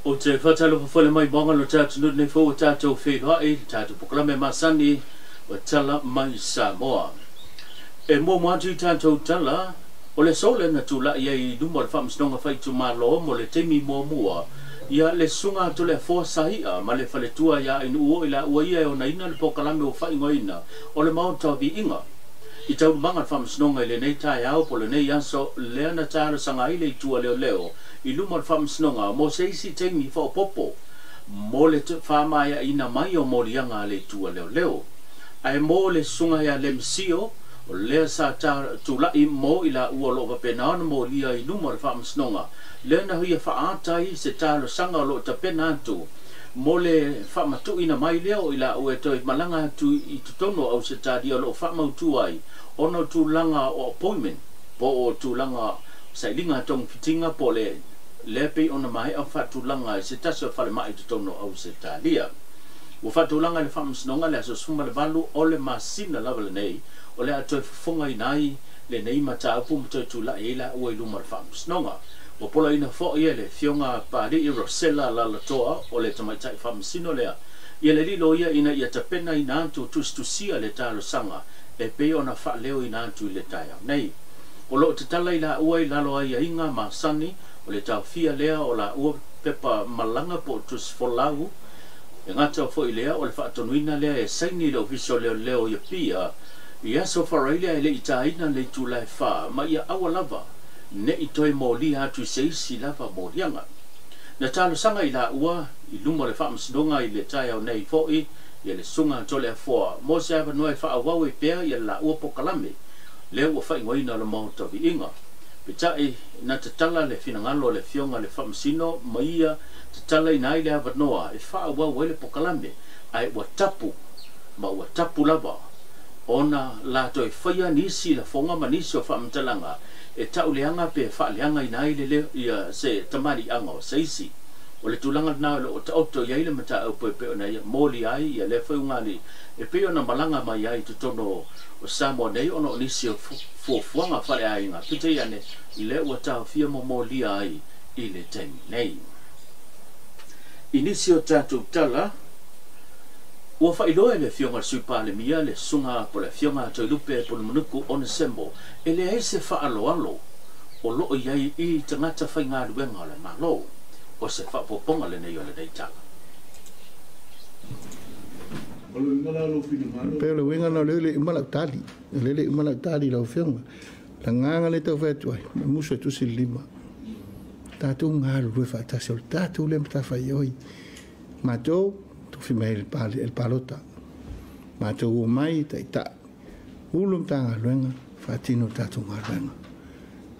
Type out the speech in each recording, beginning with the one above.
Ou te faatalofa foi le maimoaga o lo tatou atunuu i lenei foi ua tatou feiloai i le tatou polokalame masani o Tala Mai Samoa. E muamua atu i tatou tala, o le aso lea na tulai ai i luma o le Faamasinoga Faaitumalo mo le taimi muamua ia le Susuga Toleafoa Saia ma le faletua ia Ainuu o i laua ia e onaina le polokalame ua faaigoaina o le Maota o Viiga. I taualumaga o le Faamasinoga i lenei taeao po o lenei aso lea na talosaga ai le itu a leoleo i luma o le Faamasinoga mo se isi taimi faaopoopo mo le faamaeaina mai o moliaga a le itu a leoleo. Ae mo le Susuga ia Lemsio, o lea sa tulai mo i laua o lo o faapena ona molia i luma o le Faamasinoga, lea na ia faaata ai se talosaga o lo o tapena atu mo le faamatuuina mai lea o i laua e toe malaga atu i totonu o Ausetalia o lo o faamautu ai ona o tulaga o appointment po o tulaga sailiga togafitiga po o le lea pei ona maea faatulaga i se tasi o falemai i totonu o Ausetalia. Ua faatulaga i le Faamasinoga le aso 18 o le masina lava lenei o le a toe fofogaina ai lenei mataupu ma toe tulai ai laua i luma o le Faamasinoga. Ua poloaiina foi e le Afioga Papali'i Rosella Lalatoa o le tamaitai faamasino lea ia le lilo ia ina ia tapenaina atu tusitusia le talosaga e pei ona faaleoina atu i le taeao nei. O lo o tatala i laua i lalo o aiaiga masani o le taofia lea o laua pepa malaga po o tusi folau. E gata foi lea o le faatonuina lea e saini i le Ofisa o Leoleo i Apia i aso Faraile ae le i taina le itula e 4 ma ia aua lava ne i toe molia atu i se isi lava moliaga. Na talosaga i laua i luma o le Faamasinoga i le taeao nei foi ia le Susuga Toleafoa mo se avanoa e faaauau ai pea ia le laua polokalame lea ua faaigoaina o le Maota o Viiga. Peitai na tatala le finagalo o le Afioga i le Faamasino ma ia tatalaina ai le avanoa e faaauau ai le polokalame ae ua tapu ma ua tapu lava ona la toe faia nisi lafoga ma nisi o faamatalaga e tauleaga pe faaleagaina ai le ia se tamaliiaga o se isi. O le tulaga lena o lo o taoto i ai le mataupu e pei ona ia molia ai ia lea foi ugali e pei ona malaga mai ai i totonu o Samoa nei ona o nisi o fuafuaga faaleaiga peitai ane lea ua taofia ma molia ai i le taimi nei. I nisi o tatou tala, ua faailoa e le Afioga i le Sui Palemia le Susuga po o le Afioga a Toelupe Ponomanuku Onesemo e leai se faaaloalo o lo o i ai i tagata faigaluega o le Malo. O se faaopoopoga lenei o lenei tala. Pei o le uiga lena o lea e le i uma lau tali. O lea e le i uma lau tali i lau Afioga. O le agaga lea e tau fai atu ai, e musu e tusi le lima. Tatou galulue faatasi, o le tatou lea matafaioi. Matou, tofi mai e le palota. Matou omai taitai, ulu Matagaluega, faatino le tatou galuega.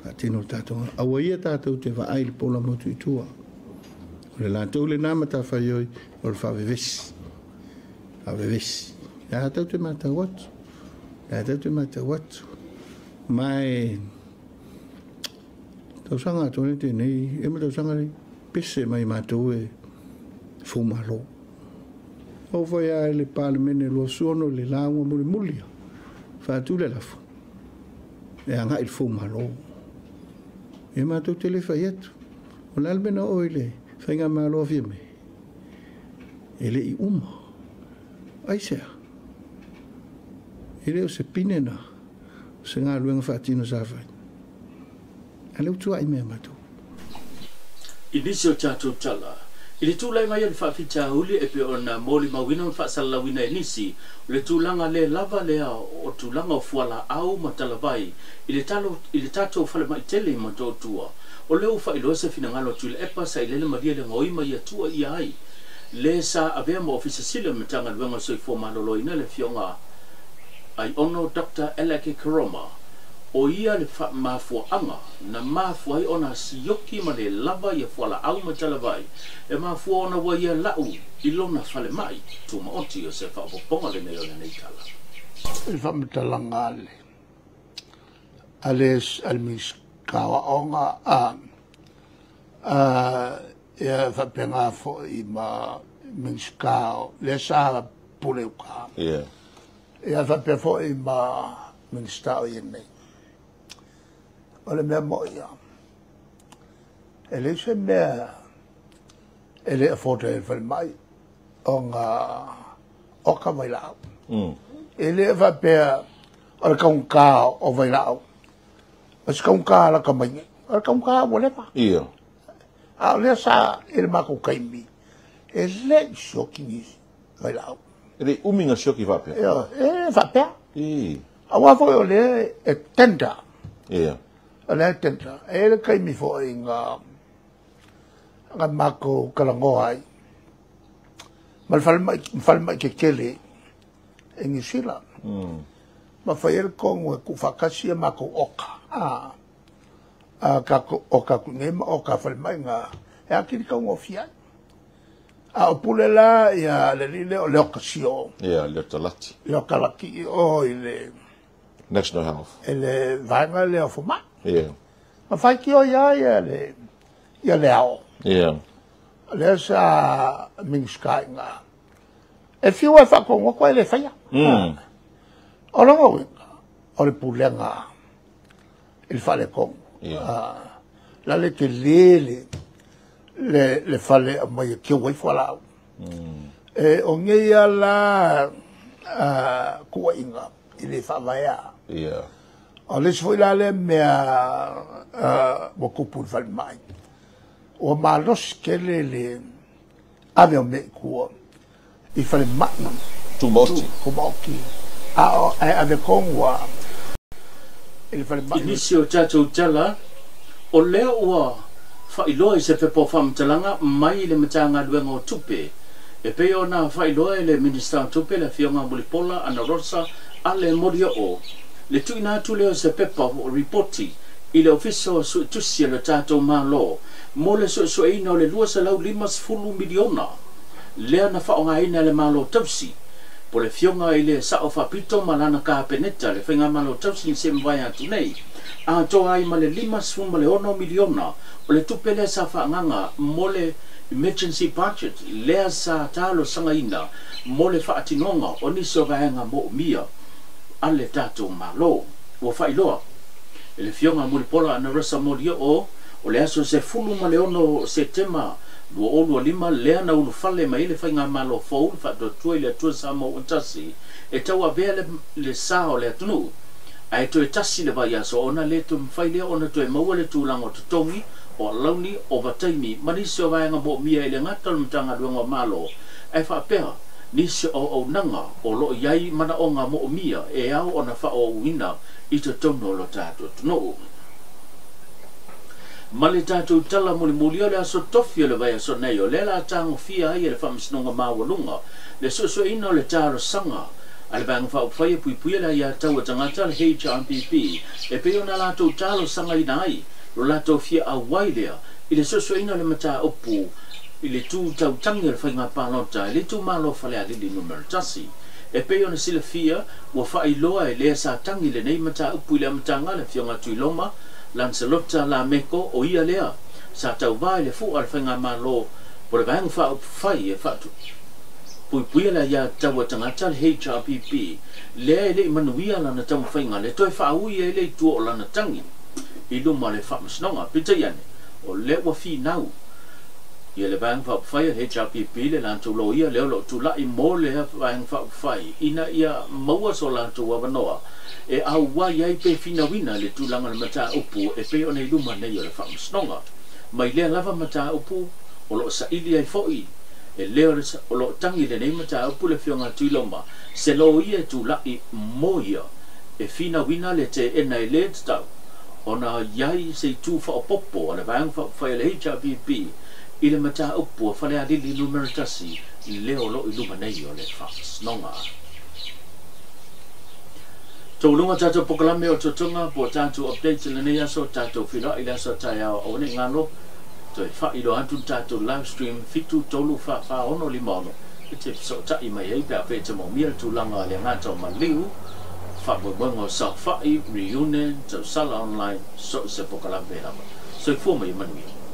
Faatino le tatou galuega. Aua ia tatou te vaai i le pola motu i tua. O le latou lena matafaioi o le faavevesi. Faavevesi. Lea tatou te matau atu. Lea tatou te matau atu. Ma e tausaga atoa nei tenei, e ma tausaga nei, pese mai matou e foumalo. Au foi a le Palemene 26 le lauga mulimuli faatu le lafo e agai le foumalo. E matou te le fai atu. O le a le mea na oo i le faigamalo a Fiame? E le i uma. Aisea? E le o se pine na, o se galuega faatino sa fai. A lea ua tuuai mai ia matou. I nisi o tatou tala, i le tulai mai o le faafitauli e pei ona molimauina ma faasalalauina e nisi, o le tulaga le lava lea o tulaga o fualaau ma talavai i le talo i le tatou falemai tele i Motootua, o lea ua faailoa se finagalo a Tuilaepa Sailele Malie Legoi ma ia tuuaia ai le sa avea ma Ofisa Sili o le Matagaluega o le Soifua Maloloina le Afioga Aiono Doctor Alec Koroma. O ia le mafuaaga na mafua ai ona sioki ma le lava ia fualaau ma talavai e mafua ona ua ia lau i lona falemai tumaoti. O se faaopoopoga lenei o lenei tala. I le faamatalaga a le a le a le Minisita o Aoga a a ia faapena foi ma Minisita o lea sa pule uka. Ia faapea foi ma Minisita o i ai nei. O le mea mo'i ia, e leai se mea E le afford e falemai ona oka vailaau. E le faapea o le kaugata o vailaau o se kaugata lata mai nei, o le kaugata ua leva. A o lea sa i le matou taimi e le i sioki ni vailaau. E le umi na sioki faapea. E faapea. Aua foi o lea e tender. O lea e tender. E le taimi foi na matou talanoa ai ma le falemai tetele e Niu Sila. Ma fai ai le tonu e tuufaatasi a matou oka. Tatou oka atu nei ma oka falemai na e atili taugofie ai. A o pule la ia le alii lea o Leo Kasio. Ia, Leo Talati. Leo Talati i o i le National Health. E le vaega lea o fomai. Ia. Ma faitio ia ia le ia le ao. Ia. Lea sa Minisita i ina. E fiu e faatonu atu ae le faia. O lona uiga, o le pulega i le faaletonu. La le tele le fale aumai e teu ai fualaau. E o nei lava la tuuaiga i le faavaea. O le isi foi la lea mea ua tupu i le falemai, ua malosi tele le ave o mea i tua i falemai tumaoti. Tumaoti. A o ae ave tonu lava i le falemai. I nisi o tatou tala, o lea ua faailoa i se pepa o faamatalaga mai i le Matagaluega o Tupe, e pei ona faailoa e le Minisita o Tupe le Afioga Mulipola Anarosa Ale Molioo, le tuuina atu lea o se pepa o ripoti i le Ofisa o Suetusi a le tatou Malo mo le suesueina o le $250 miliona lea na faaaogaina e le Malo Tausi po le Afioga i le Sao Faapito ma lana Kapeneta le Faigamalo Tausi na se mavae atu nei, atoa ai ma le $56 miliona o le tupe lea sa faaagaga mo le Emergency Budget lea sa talosagaina mo le faatinoga o nisi o vaega moomia a le tatou Malo. Ua faailoa e le Afioga Mulipola Anarosa Molioo o le aso 16 o Setema 2025 lea na ulufale mai ai le Faigamalo fou le Faatuatua i le Atua Samoa ua tasi e tauavea le sa o le atunuu ae toe tasi le vaiaso ona le toe mafai lea ona toe maua le tulaga o totogi, o alauni, ovataimi ma nisi o vaega moomia i le gata o le Matagaluega o Malo ae faapea nisi o auaunaga o lo o i ai manaoga moomia e ao ona faaauauina i totonu o lo tatou atunuu. Ma le tatou tala mulimuli o le aso tofi o le vaiaso nei, o lea la tagofia ai e le Faamasinoga Maualuga le suesueina o le talosaga a le Vaega Faaupufai e puipuia le aiatatau a tagata, le HRPP, e pei ona latou talosagaina ai lo latou fia auai lea i le suesueina o le mataupu i le tu tautangi o le faiga palota i le itumalo Falealili Numera 1. E pei ona silafia, ua faailoa e lea sa tangi lenei mataupu i le amataga le Afioga Tuiloma Lancelota Lameko, o ia lea sa tauvā i le fua a le Faigamalo po le Vaega Faaupufai e Faatupuipuia le Aiatatau a Tagata, le HRPP, lea e le i manuia lana taumafaiga le toe faaui ai le itu o lana tangi i luma o le Faamasinoga. Peitai ane, o lea ua finau ia le Vaega Faaupufai a le HRPP le latou loia lea o lo o tulai mo lea Vaega Faaupufai ina ia maua so latou avanoa e auai ai pe finauina le tulaga o le mataupu e pei ona i luma nei o le Faamasinoga. Mai lea lava mataupu o lo o saili ai foi e lea o lo o tangi lenei mataupu le Afioga a Tuiloma se loia e tulai mo ia e finauina le teena e le tatau ona i ai se itu faaopoopo a le Vaega Faaupufai a le HRPP i le mataupu a Falealili Numera 1 lea o lo o i luma nei o le Faamasinoga. Taualuga tatou polokalame o Totoga po o tatou update i lenei aso, tatou feiloai i le aso a taeao aua ne i galo toe faailoa atu le tatou live stream 7 3 4 4 6 5 6 e te fesootai mai ai pe a fea e te maumia le tulaga o le gata o maliu, faamoemoega o saofai, reunion, tausala online, so o se polokalame lava. Soifua ma ia manuia.